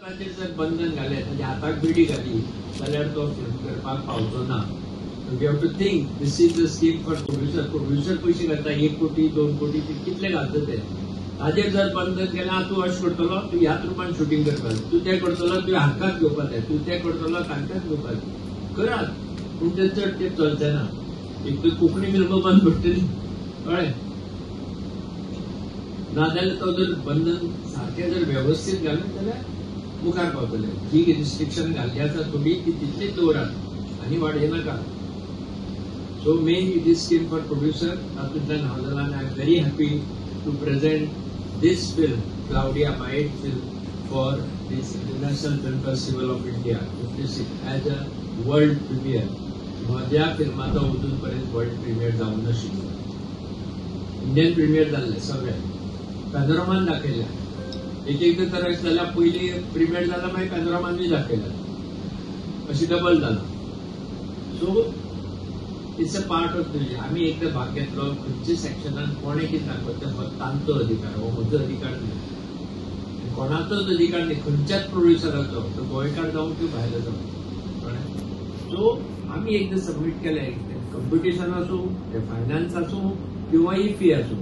ताचेर जर बंधन घालें, ताच्या हाताक बिडी घाली जाल्यार तो फिल्म करपाक पावचो ना. You have to think this is the scheme for producer. Producer पयशे घालता, 1 कोटी 2 कोटी कितले घालता ते. ताजेर जर बंधन केलें, तूं अशें करतलो, तूं ह्याच रुपान शुटींग करपाक जाय, तूं तें करतलो तुवें हांकांच घेवपाक जाय, तूं तें करतलो तांकांच घेवपाक जाय, करात, पूण तें चड तें चलचें ना. एक तर कोंकणी फिल्मां बंद पडटली, कळ्ळें? नाजाल्यार तो जर बंधन सारकें जर वेवस्थीत घालें जाल्यार मुखार पावतले. जी रिस्ट्रिक्शन घाल्ली आसा थोडी ती तितलीच दवरात आनी वाडयनाका. So main it is scheme for producer. तातूंतल्यान हांव जाला आनी I am very happy to present this film, Claudia, my 8th film, for this International Film Festival of India 56 as a world premiere. म्हज्या फिल्माचो अजून पर्यंत वर्ल्ड प्रिमियर जावंक नाशिल्लो. Indian premier जाल्ले सगळे पॅनोरमान दाखयल्या. एक एकदां तर अशें जाल्यार पयली प्रिमियर जाला, मागीर पॅनोरमानूय दाखयल्या, अशें डबल जाला. So it's a part of the. आमी एकदां भाग घेतलो खंयच्या सेक्शनान कोणें कितें दाखोवचें हो तांचो अधिकार, हो म्हजो अधिकार न्हय, कोणाचोच अधिकार न्हय, खंयच्याच प्रोड्युसराचो, तो गोंयकार जावं किंवा भायलो जावं, कळ्ळें? सो आमी एकदां सबमीट केलें, कॉम्पिटिशन आसूं, तें फायनान्स आसूं किंवा इफी आसूं,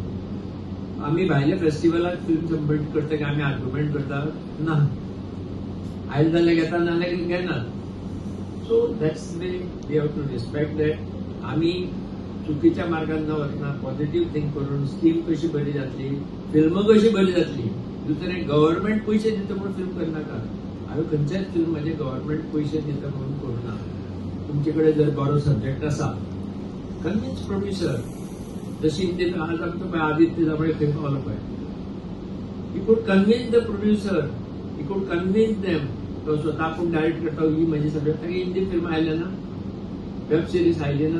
आमी भायल्या फेस्टिवलाक फिल्म सबमीट करता की आमी आर्ग्युमेंट करता ना, आयले जाल्यार घेता, नाजाल्यार घेनात. So that's way we have to respect that. आमी चुकीच्या मार्गान न वतना पॉझिटिव्ह थिंक करून स्कीम कशी बरी जातली, फिल्मां कशी बरी जातली. दुसरें, गव्हर्मेंट पयशे दिता म्हणून फिल्म करनाका. हांवें खंयच्याच फिल्म म्हजें गव्हर्मेंट पयशे दिता म्हणून करूं ना. तुमचे कडेन जर बरो सब्जेक्ट आसा, कन्विन्स प्रोड्युसर. जशी हिंदी आज आमचो पळय आदित्य जांभळे खंय पावलो पळय, he could convince the producer, he could convince them. तो स्वता आपूण डायरेक्ट करता, ही म्हजी सब्जेक्ट. ताका हिंदी फिल्म आयलें ना, वेब सिरीज आयली ना,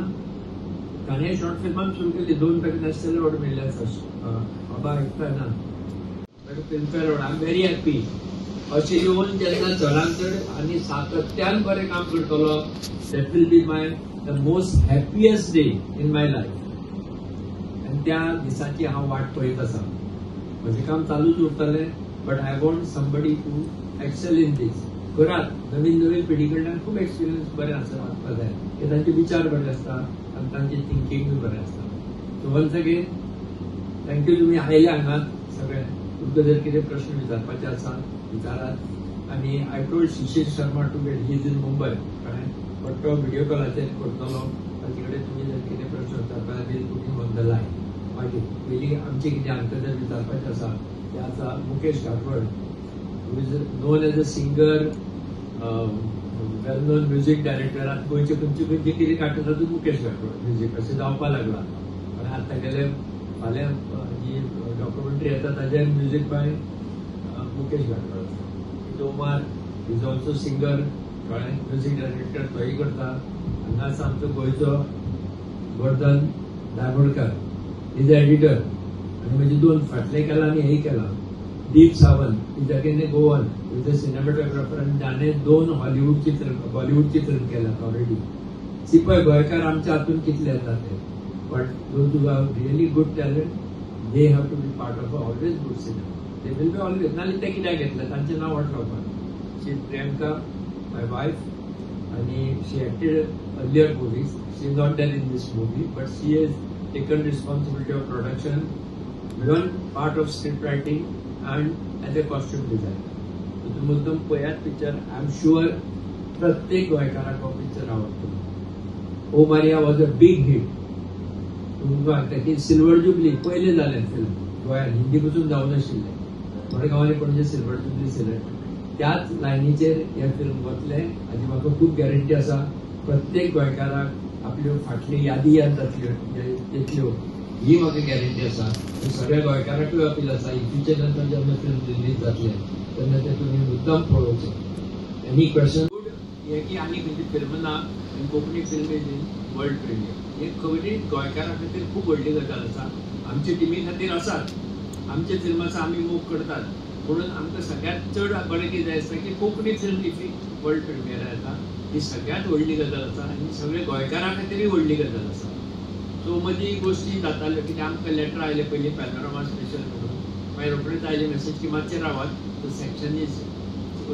ताणें शॉर्ट फिल्मान सुरू केली, 2 ताका नॅशनल अवॉर्ड मेळ्ळे आसा. बाबा आयकता ना, ताका Filmfare award. I am very happy. अशें येवन जेन्ना चडान चड आनी सातत्यान बरें काम करतलो, that will be my the most happiest day in my life. आनी त्या दिसाची हांव वाट पळयत आसा. म्हजें काम चालूच उरतलें, but I want somebody to excel in this. करात, नवीन नवीन पिढी कडल्यान खूब एक्सपिरियन्स बरें आसा वाचपाक जाय, की तांचे विचार बरे आसता आनी तांचे थिंकींगूय बरें आसता. So once again thank you, तुमी आयले हांगा सगळे. तुमकां जर कितें प्रश्न विचारपाचे आसा विचारात. आनी I told Shishir Sharma to get, he is in Mumbai, कळ्ळें, बट तो व्हिडियो कॉलाचेर करतलो. ताचे कडेन तुमी जर कितें प्रश्न विचारपाक will put him on the line. मागीर पयलीं आमचें कितें हांकां जर विचारपाचें आसा तें आसा Mukesh Ghatwad, who is known as a singer, well known music director. आतां गोंयचे खंयचे खंयचे कितें काडटा तातूंत मुकेश घाटवड म्युजीक अशें जावपाक लागला. आनी आतां तागेले फाल्यां जी डॉक्युमेंटरी येता ताजेर म्युजीक बाय मुकेश घाटवड आसा. Omar is also singer, कळ्ळें, म्युजीक डायरेक्टर तोय करता. हांगा आसा आमचो गोंयचो वर्धन दाभोडकर, is editor, आनी म्हजे 2 फाटले केला आनी हेय केला. Deep Sawant is again a Goan, is a cinematographer, आनी ताणें 2 हॉलिवूडची फिल्म, बॉलिवूडची फिल्म केल्यात ऑलरेडी. सी पळय गोंयकार आमच्या हातून कितले येता ते, but those who have really good talent they have to be part of a always good cinema. They will be always. नाजाल्यार ते कित्याक घेतले, तांचें नांव वाट लावपाक. शी प्रियंका my wife, आनी she acted earlier movies. She is not there in this movie, but she has taken responsibility of production, even part of script writing and as a costume designer. तुम्ही मुद्दम पळयात पिक्चर, I am sure प्रत्येक गोंयकाराक हो picture आवडटलो. O Maria was a big hit. तुमकां सांगता की सिल्वर जुबली पयलें जालें फिल्म गोंयांत, हिंदी पसून जावं नाशिल्लें. मडगांव आनी पणजे सिल्वर जुबली सिलेक्ट, त्याच लायनीचेर हें फिल्म वतलें हाजी म्हाका खूब गॅरंटी आसा. प्रत्येक गोंयकाराक आपल्यो फाटल्यो यादी याद जातल्यो येतल्यो ही म्हाका गॅरंटी आसा. सगळ्या गोंयकाराकूय अपील आसा, इफ्फीचे नंतर जेन्ना फिल्म रिलीज जातलें तेन्ना तें तुमी मुद्दम पळोवचें. एनी क्वेश्चन हें की आनी खंयची फिल्म ना आनी Konkani film is in world premiere, हे खरी गोंयकारां खातीर खूब व्हडली गजाल आसा. आमचे टिमी खातीर आसात, आमचे फिल्म आसा, आमी मोग करतात, म्हणून आमकां सगळ्यांत चड बरें कितें जाय आसता की Konkani film IFFI world premier येता, ही सगळ्यांत व्हडली गजाल आसा आनी सगळे गोंयकारां खातीरय व्हडली गजाल आसा. सो मदीं गोश्टी जाताल्यो कित्याक आमकां लेटर आयले पयलीं पॅनोरमा स्पेशल म्हणून, मागीर रोखडेच आयले मेसेज की मातशें रावात, the section is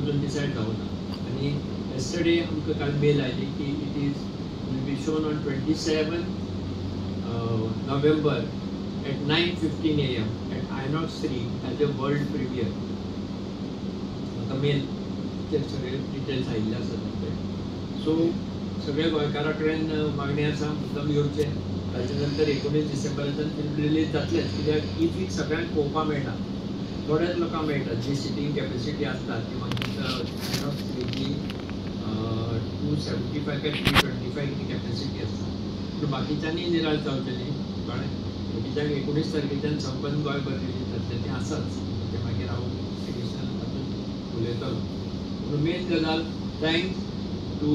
अजून डिसायड जावना. आनी येस्टरडे आमकां काल मेल आयली की it is will be shown on 27 November at 9:15 AM at INOX 3 as a world premiere. म्हाका मेल सगळे डिटेल्स आयिल्ले आसा तांचे. सो सगळ्या गोंयकारां कडेन मागणी आसा मुद्दम येवचें. ताजे नंतर 19 डिसेंबराच्यान फिल्म रिलीज जातलेंच, कित्याक इफीक सगळ्यांक पळोवपाक मेळटा, थोड्याच लोकांक मेळटा जी सिटींग कॅपेसिटी आसता ती मागीर आयनॉक्स 3ची 275 काय 325 कितें कॅपेसिटी आसता. पूण बाकीच्यांनी निराश जावचें न्ही, कळ्ळें? बाकीच्यांक 19 तारखेच्यान संपन्न गोंयभर रिलीज जातलें, तें आसाच, तें मागीर हांव एडिशनल तातूंत उलयतलो. पूण मेन गजाल, thanks to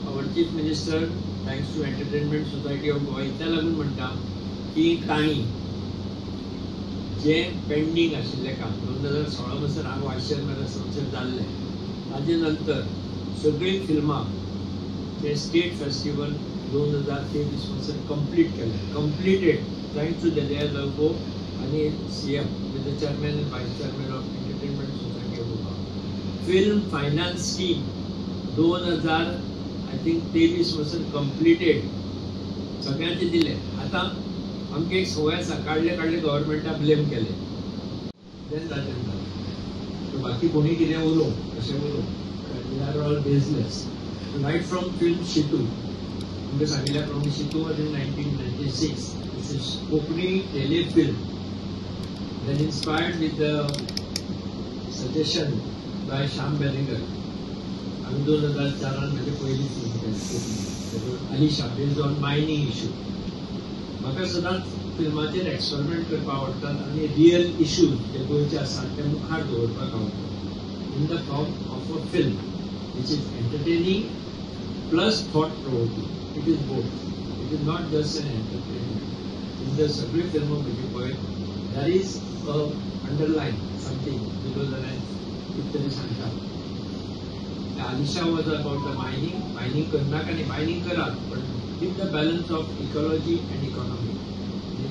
our chief minister, thanks to Entertainment Society of Goa. इतल्या लागून म्हणटा की तांणी जें पेंडींग आशिल्लें काम 2016 म्हणसर हांव वायस चेअरमॅन आसा म्हणसर जाल्लें, ताजे नंतर सगळीं फिल्मां जे स्टेट फेस्टिवल 2023 म्हणसर कंप्लीट केलें, completed thanks to Delia Lobo आनी CM with the chairman and vice chairman of Entertainment Society of Goa. Film finance scheme 2000 I think 23 म्हणसर कंप्लिटेड सगळ्यांचे दिले. आतां आमकां एक संवय आसा, काडले काडले गव्हर्मेंटाक ब्लेम केले, देन राजेंद्र सो बाकी कोणी कितें उलोवं अशें उलोवं, they are all baseless. Right from film Shitu, आमकां सांगिल्ल्या प्रमाणे Shitu was in 1996, this is Konkani telefilm, then inspired with the suggestion by Shyam Benegal. आमी 2004 म्हजे पयली फिल्म केली Konkani, Alisha, based on mining issue. म्हाका सदांच फिल्माचेर एक्सपेरिमेंट करपाक आवडटात आनी रियल इश्यूज जे गोंयचे आसात ते मुखार दवरपाक आवडटा in the form of a film which is entertaining plus thought provoking. It is both, it is not just an entertainment. In the सगळी फिल्मां म्हजी पळय, there is a underline something below the line कितें तरी सांगता. Alisha was about the mining, mining करनाका आनी mining करात, पण keep the balance of ecology and economy.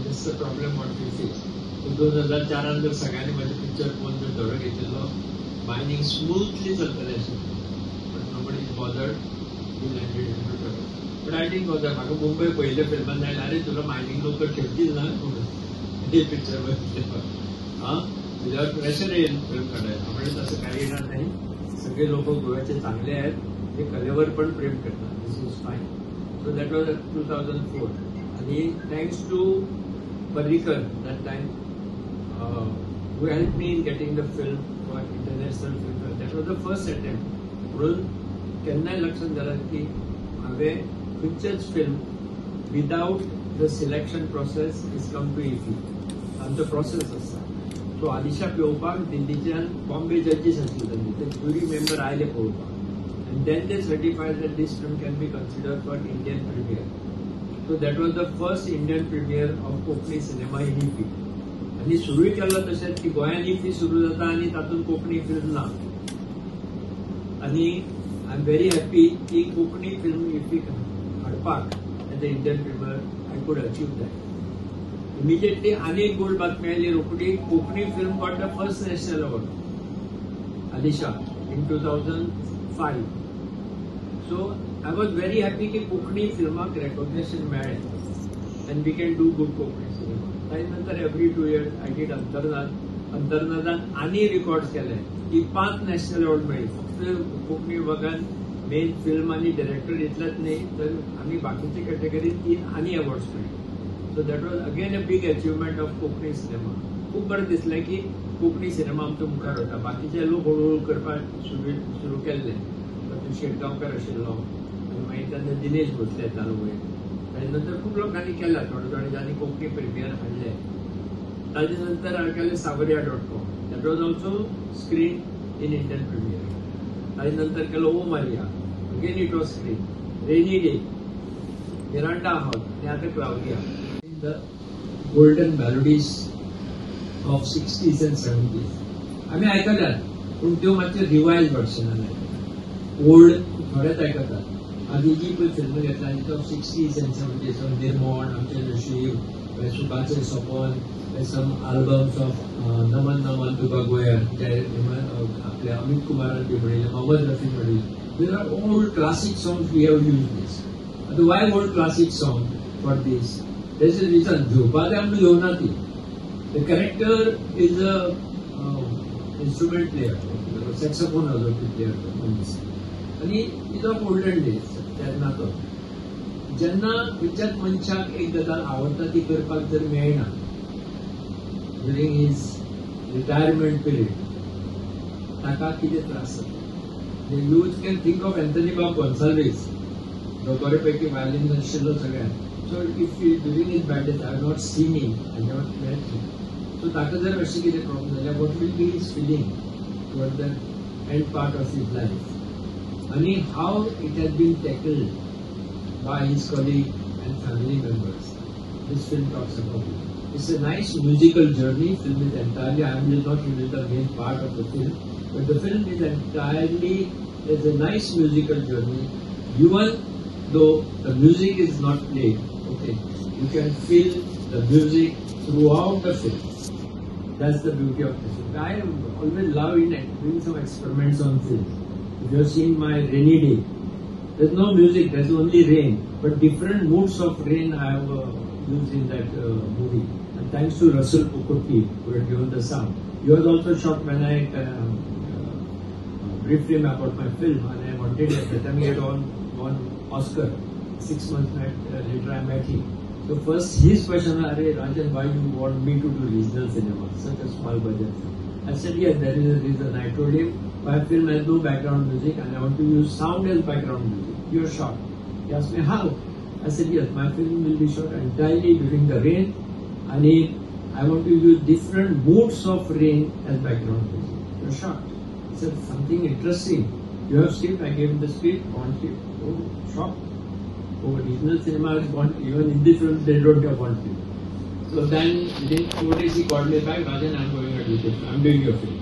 This is the problem what we face. 2004 जर सगळ्यांनी म्हजें पिक्चर पळोवन जर धडो घेतिल्लो, मायनींग स्मूथली चलतलें आशिल्लें, but nobody is bothered, we landed into trouble. But I didn't bother. म्हाका मुंबय पयल्या फिल्मान आयलें, अरे तुला मायनींग लोक ठेवतील ना म्हणून हे पिक्चर बघितले, हां तुझ्यावर प्रेशर येईल फिल्म काढायला. म्हणजे तसं काही येणार नाही, सगळे लोक गोव्याचे चांगले आहेत, ते कलेवर पण प्रेम करतात, this is fine. So that was 2004. आणि thanks to Parrikar that time who help me in getting the film for international film. That was the first attempt. म्हणून केन्नाय लक्षात धरात की हांवें खंयचेच film without the selection process is come to IFFI. आमचो process आसा. So Alisha पळोवपाक दिल्लीच्यान बॉम्बे जजीस आसले तांचे, ते ज्युरी मेंबर आयले पळोवपाक, and then they certified that this film can be considered for Indian premiere. So that was the first Indian premiere of Konkani cinema in IFFI. आनी सुरूय केलो तशेंच की गोंयान इफी सुरू जाता आनी तातूंत कोंकणी फिल्म ना. आनी I am very happy की कोंकणी फिल्म इफीक हाडपाक as a Indian premiere I could achieve that. Immediately आनी एक गोड बातमी आयली रोखडी, Konkani film got the first national award, Alisha, in 2005. So I was very happy की कोंकणी फिल्माक रेकॉग्नेशन मेळ्ळें and we can do good Konkani cinema. ताजे नंतर every 2 years I did Antarnad. अंतर्नादान आनी रिकॉर्ड्स केले की 5 नॅशनल अवॉर्ड मेळ्ळे. फक्त कोंकणी विभागान मेन फिल्म आनी डिरेक्टर इतलेच न्ही, तर आमी बाकीचे कॅटेगरीत 3 आनी अवॉर्ड्स मेळ्ळे. So that was again a big achievement of Konkani cinema. खूब बरें दिसलें की कोंकणी सिनेमा आमचो मुखार वता. बाकीचे लोक हळूहळू करपाक सुरू केल्ले. तातूंत शेटगांवकर आशिल्लो, आनी मागीर तेन्ना दिनेश भोसले येतालो वयर, ताजे नंतर खूब लोकांनी केला, थोडे थोडे जांनी कोंकणी प्रिमियर हाडले. ताजे नंतर हांवें केलें Saawariya.com, that was also screen in Indian premiere. ताजे नंतर केलो O Maria, again it was screen, Rainy Day, Miranda House, आनी आतां Claudia. The golden melodies of 60s and 70s आमी आयकल्यात, पूण त्यो मातशे रिवायज वर्शनान आयकतात, ओल्ड थोडेच आयकतात. आदी जी पळय फिल्मां घेतल्या ती of 60s and 70s, Nirmon, आमचें नशीब, Sukache Sopan, some albums of Naman Naman Tuka Goya, आपल्या अमित कुमारान बी म्हणिल्ले, Mohammad Rafi म्हणिल्ले. These are old classic songs we have used this. आतां why old classic song for this? There is a reason. घेवपा जाय म्हणून घेवना ती. The character is a instrument player, saxophone वाजोवपी player मनीस, आनी is of olden days. तेन्ना तो जेन्ना खंयच्याच मनशाक एक गजाल आवडटा ती करपाक जर मेळना ड्युरींग his retirement period, ताका कितें त्रास जाता. You can think of Anthony Bob Gonsalves, जो बरे पैकी वायलिन आशिल्लो सगळ्यांक. So if during his bad days, I have not seen him, I never met him, so ताका जर अशें कितें प्रॉब्लम जाल्यार what will be his feeling toward the end part of his life आनी how it has been tackled by his colleague and family members. This film talks about it. It's a nice musical journey. Film is entirely, I will not reveal the main part of the film, but the film is entirely, there's a nice musical journey. Even though the music is not played, okay, you can feel the music throughout the film. That's the beauty of this film. I always love in doing some experiments on films. If you have seen my Rainy Day, there's no music, there's only rain. But different moods of rain I have used in that movie. And thanks to Russell Pookutty, who had given the sound. He was also shocked when I briefed him about my film, and I wanted, at the time he had won Oscar. 6 months later I met him. So first his question was, "Arey Rajan, why you want me to do regional cinema, such a small budget film?" I said, yes, there is a reason. I told him, my film has no background music and I want to use sound as background music. You're shocked. He asked me, how? I said, yes, my film will be shot entirely during the rain and I want to use different moods of rain as background music. You're shocked. He said, something interesting. You have script? I gave him the script, Bond script. Oh, shocked. Oh, regional cinema is Bond, even Hindi films, they don't have Bond script. So then within 4 days he called me back, Rajan, I'm going to do this. I'm doing your film.